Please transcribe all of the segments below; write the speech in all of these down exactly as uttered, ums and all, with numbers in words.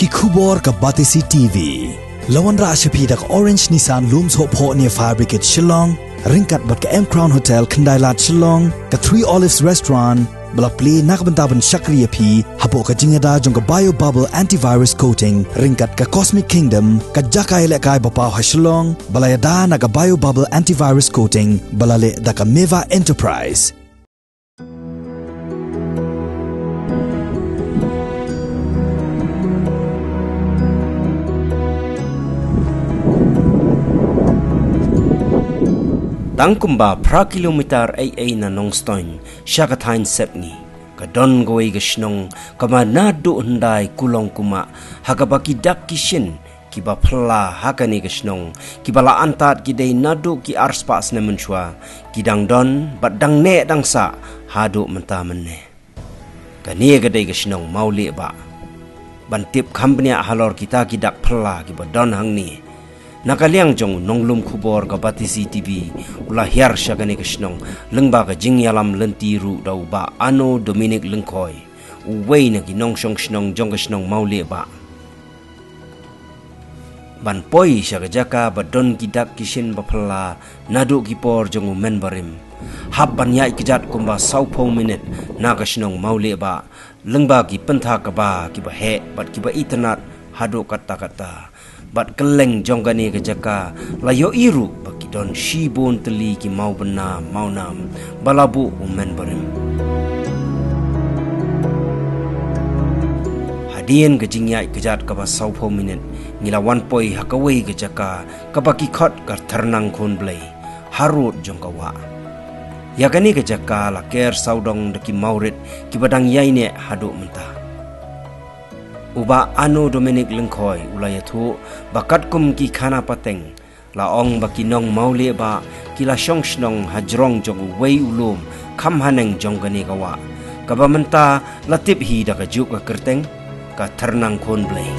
Ki khubor ka Batesi T V. La wanrah sha phi da ka Orange Nissan Lum Sohphoh near Fire Brigade Shillong, ryngkat bad ka M Crown Hotel Khyndailad Shillong, ka Three Olives Restaurant, ba la plie na ka bynta ban shakri ïa phi hapoh ka jingïada jong ka Bio Bubble Antivirus Coating, ryngkat ka Cosmic Kingdom, ka jaka ïalehkai ba paw ha Shillong, ba la ïada na ka Bio Bubble Antivirus Coating, ba la leh da ka Meva Enterprise. Tang kumba phra kilometer ei ei na Nongstoiñ, sha ka thaiñ Sepngi, ka don kawei ka shnong, kaba naduh hyndai kulong kumah, ha kaba ki dak ki shin, kiba phylla ha kane ka shnong, kiba la antad ki dei naduh ki arspah snem mynshuwa, ki dang don, bad dang neh dang sah, haduh mynta mynne. Kane ka dei ka shnong Mawliehbah. Ban tip kham bniah halor kita ki dak phylla kiba don hangne, na ka liang jong u nonglum khubor ka Batesi T V, u la hiar sha kane ka shnong, lyngba ka jingïalam lynti ruh da u Bah Ano Dominic Lyngkhoi, uwei na ki nongshong shnong jong ka shnong Mawliehbah. Ban poi sha ka jaka ba don ki dak ki shin ba phylla, naduh ki por jong u mynbarim, hap ban ïaid kjat kumba sawphew minit na ka shnong Mawliehbah, lyngba ki pynthak kaba kiba heh bad kiba itynnad haduh katta katta. Bad kylleng jong kane ka jaka la ïohi ruh ba ki don shibun tylli ki mawbynna mawnam ba la buh u mynbarim. Hadien ka jingïaid kjat kaba sawphew minit, ngi la wan poi ha kawei ka jaka kaba ki khot ka Thyrnang Khun Blei, harud jong ka wah. Ïa kane ka jaka la ker sawdong da ki mawrit kiba dang ïaineh haduh mynta. U Bah Ano Dominic Lyngkhoi u la ïathuh ba katkum ki khana pateng, la ong ba ki nong Mawliehbah ki la shong shnong hajrong jong uwei u lum kham haneng jong kane ka wah, kaba mynta la tip hi da kajuh ka kyrteng, ka Thyrnang Khun Blei.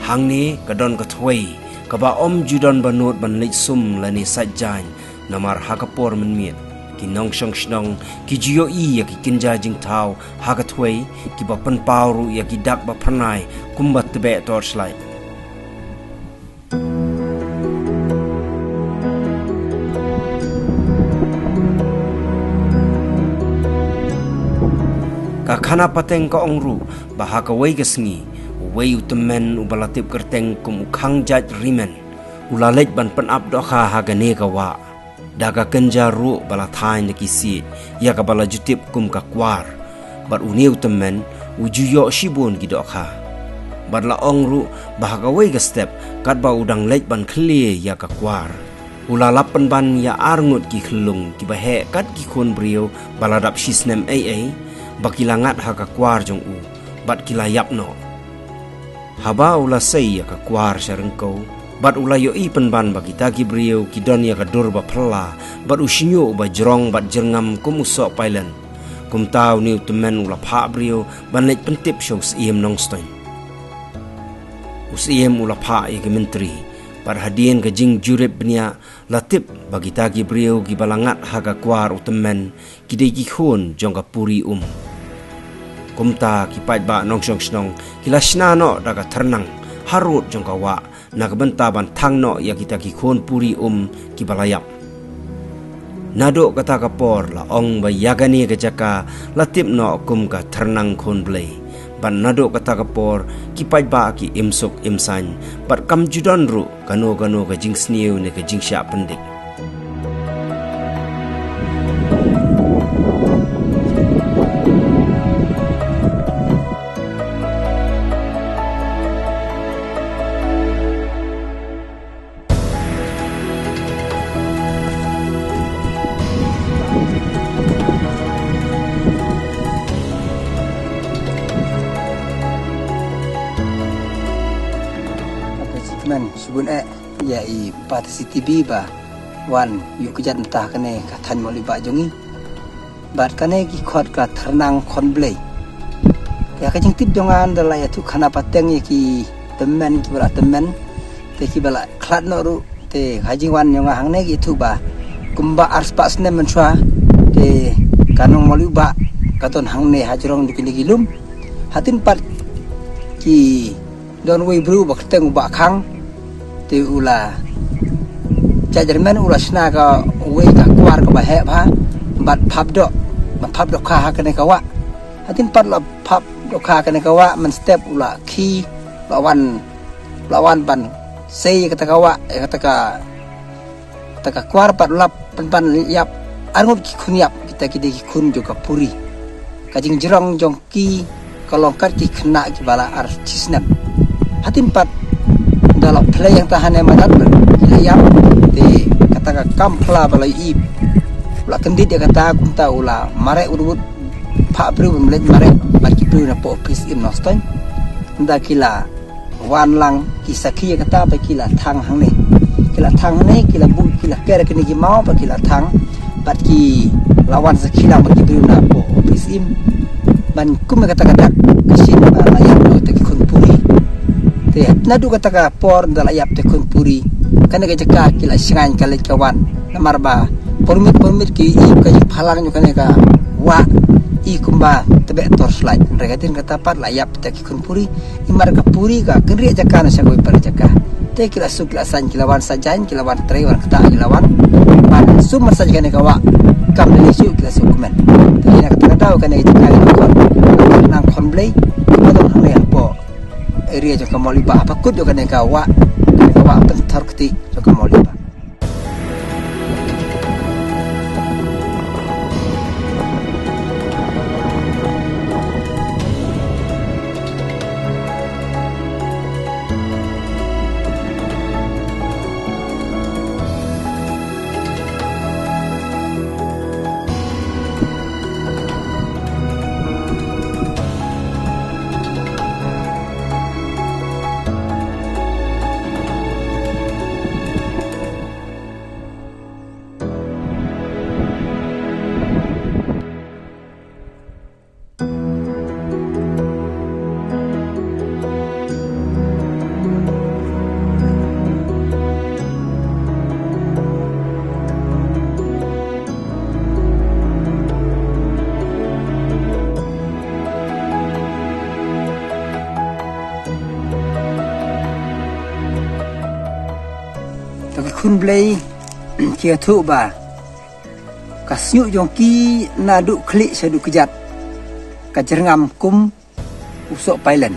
Hangne ka don ka thwei kaba ym ju don ba nud ban leit sum lane sait jaiñ, namar ha ka por mynmiet ki nongshong shnong ki ju ïohi ïa ki kynja jingthaw ha ka thwei, kiba pynpaw ruh ïa ki dak ba phyrnai kumba tbeh torchlight. Ka khana pateng ka ong ruh ba ha kawei ka sngi, uwei u tymmen uba la tip kyrteng kum u Khangjait Rimen, u la leit ban pynap dohkha ha kane ka wah. Da ka kynja ruh ba la thaiñ da ki siej, ïa kaba la ju tip kum ka kwar. Bad une u tymmen u ju ïoh shibun ki dohkha. Bad la ong ruh ba ha kawei ka step, katba u dang leit ban khlieh ïa ka kwar, u la lap pynban ïa arngut ki khyllung kiba heh kat ki khun briew ba la dap shisnem ei ei, ba ki la ngat ha ka kwar jong u, bad ki la ïap noh. Haba u la sei ïa ka kwar sha ryngkew, bad u la ïohi pynban ba kita ki briew ki don ïa ka dur ba phylla, bad u shñiuh uba jrong bad jyrngam kum u soh pailen. Kumta une u tymmen u la phah briew ban leit pyntip sha u Syiem Nongstoiñ. U Syiem u la phah ïa ki myntri, bad hadien ka jingjurip bniah, la tip ba kita ki briew kiba la ngat ha ka kwar u tymmen, ki dei ki khun jong ka Puri Um. Kumta ki paidbah nongshong shnong ki la shna noh da ka thyrnang harud jong ka wah, na ka bynta ban thang noh ïa kita ki khun Puri Um kiba la ïap. Naduh kata ka por la ong ba ïa kane ka jaka la tip noh kum ka Thyrnang Khun Blei. Bad naduh kata ka por ki paidbah ki im suk im saiñ, bad kam ju don ruh kano kano ka jingsniew ne ka jingshah pyndik. Kata shikmen, shibun eh, ïa i Batesi T V ba wan ïuh kjat mynta ha kane ka thaiñ Mawliehbah jong ngi. Bad kane ki khot ka Thyrnang Khun Blei. Ïa ka jingtip jong nga, ynda la ïathuh khana pateng ïa ki tymmen kiba la tymmen, te kiba la khlad noh ruh, te ha jingwan jong nga hangne ki ïathuh ba kumba arspah snem mynshuwa, te ka nong Mawliehbah ka don hangne hajrong jong kine ki lum. Hadien pat ki don uwei u briew ba kyrteng u Bah Khang. Te u la judgment u la shna ka uwei ka kwar kaba heh bha bad phap doh, ba phap dohkha ha kane ka wah. Hadien pat la phap dohkha ha kane ka wah mynstep u la khie, la wan, la wan ban sei ïa kata ka wah, ïa kata ka, kata ka kwar pat u la pynban ïap arngut ki khun ïap, kita ki dei ki khun jong ka Puri. Ka jingjrong jong ki ka long kat ki khynnah kiba la ar shi snem. Hadien pat da la plie ïa kata hane madan bad ki la ïap, te kata ka kam phla ba la ïohi u la kyndit ïa kata, kumta u la mareh u dud, phah briew ban leit mareh bad ki briew na poh office im Nongstoiñ. Nda ki la wan lang ki sakhi ïa kata ba ki la thang hangne. Ki la thang hangne, ki la buh, ki la ker kine ki maw ba ki la thang. Bad ki la wan sakhi lang bad ki briew na poh office im ban kum ïa kata ka dak ka shin ba la ïap noh ïa ki khun Puri. Te naduh kata ka por da la ïap ïa ki khun Puri, kane ka jaka ki la shngaiñ ka leit ka wan. Namar ba por miet por miet ki ïohi ka jingphalang jong kane ka wah, i kumba tbeh torchlight. Hynrei hadien kata pat la ïap ïa ki khun Puri. Imat ka Puri ka kynriah jaka na sha kawei pat ka jaka. Te ki la suk, ki la saiñ, ki la wan sa jaiñ, ki la wan trei, wan ktah, ki la wan, wan sum marsa kane ka wah kam da leit shuh, ki la suk kmen. Te na kata ka daw kane ka jaka ki la khon, nang khon Blei, ki la don hangne hapoh area jong ka Mawlai Bah, hapoh kut jong kane ka wah, kane ka wah pynthor kti jong ka Mawlai Bah. To ki khun Blei, ki ïathuh ba ka shñiuh jong ki naduh khlieh shaduh kjat ka jyrngam kum u soh pailen.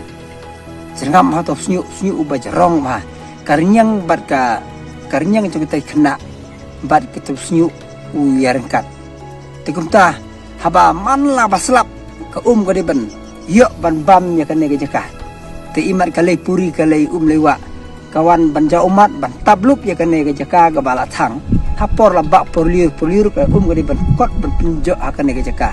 Jyrngam ha uto u shñiuh, shñiuh uba jrong bha. Ka rynïeng bad ka, ka rynïeng jong kita ki khynnah bad kito u shñiuh u ïaryngkat. Te kumta haba man la ba slap, ka um ka dei ban ïoh ban bam ïa kane ka jaka. Te imat ka lei Puri, ka lei um lei wah, ka wan ban jaw ummat ban tap lup ïa kane ka jaka kaba la thang. Ha por la bah por lyiur por lyiur, ka um ka dei ban kot ban pynjoh ha kane ka jaka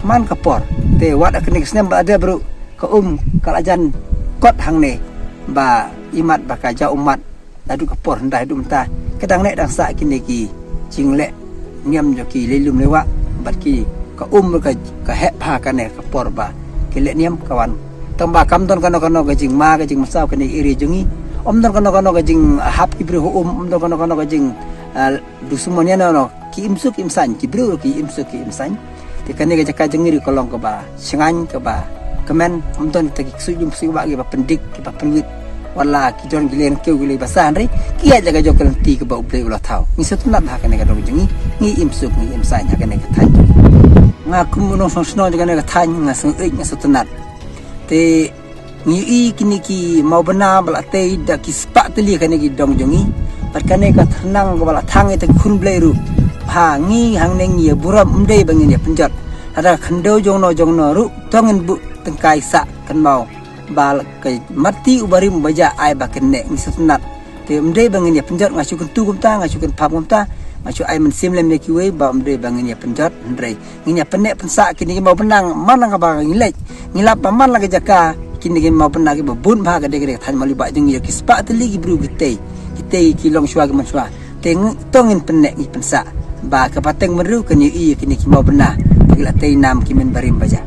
man ka por. Te wat ha kane ka snem ba la dep ruh, ka um ka la jan kot hangne, ba imat ba ka jaw ummat naduh ka por hynda haduh mynta. Ka dang neh dang sah kine ki jingleh niam jong ki lei lum lei wah bad ki, ka um ka, ka heh bha kane ka por ba ki leh niam ka wan. Tang ba kam don kano kano ka jingma ka jingmynsaw kane ka area jong ngi. Ym don kano kano ka jinghap ki briew ha um, ym don kano kano ka jing, ah, dusmon ïa no no. Ki im suk im saiñ, ki briew ruh ki im suk ki im saiñ. Te kane ka jaka jong ngi ruh ka long kaba shngaiñ, kaba kmen, ym don kita ki ksuid lum ksuid wah kiba pyndik kiba pynwit. Wat la ki don ki leng kiew ki leng basa, hynrei ki ïaid la ka jong ka lynti kaba U Blei u la thaw. Ngi sngewtynnat ha kane ka dong jong ngi, ngi im suk ngi im saiñ ha kane ka thaiñ jong ngi. Nga kum u nongshong shnong jong kane ka thaiñ nga sngewhun, nga sngewtynnat. Te ngi ïohi kine ki mawbynna ba la tei da ki spah tylli kane ki dong jong ngi. Bad kane ka tyrnang kaba la thang ïa kita ki khun Blei ruh, ha ngi hangne ngi ïa burom, ym dei ba ngin ïa pynjot. Lada ka khyndew jong no jong no ruh, to ngin buh tyngkai sah kynmaw ba ka mati uba rim uba jah ai ba kin neh, ngi sngewtynnat. Te ym dei ba ngin ïa pynjot, nga shu kyntu kumta, nga shu kynpham kumta, nga shu ai mynsiem lem ïa kiwei ba ym dei ba ngin ïa pynjot, hynrei ngin ïa pynneh pynsah kine ki mawbynna man la kaba ngi leit. Ngi lap ba man la ka jaka kine ki mawbynna kiba bun bha ka dei ka dei ka thaiñ Mawlai Bah jong ngi, ïa ki spah tylli ki briew ki tei, ki tei ki long shuwa ki mon shuwa. Te ngi, to ngin pynneh ngi pynsah ba ka pateng bynriew kan ïohi ïa kine ki mawbynna ba ki la tei nam ki myn barim bajah.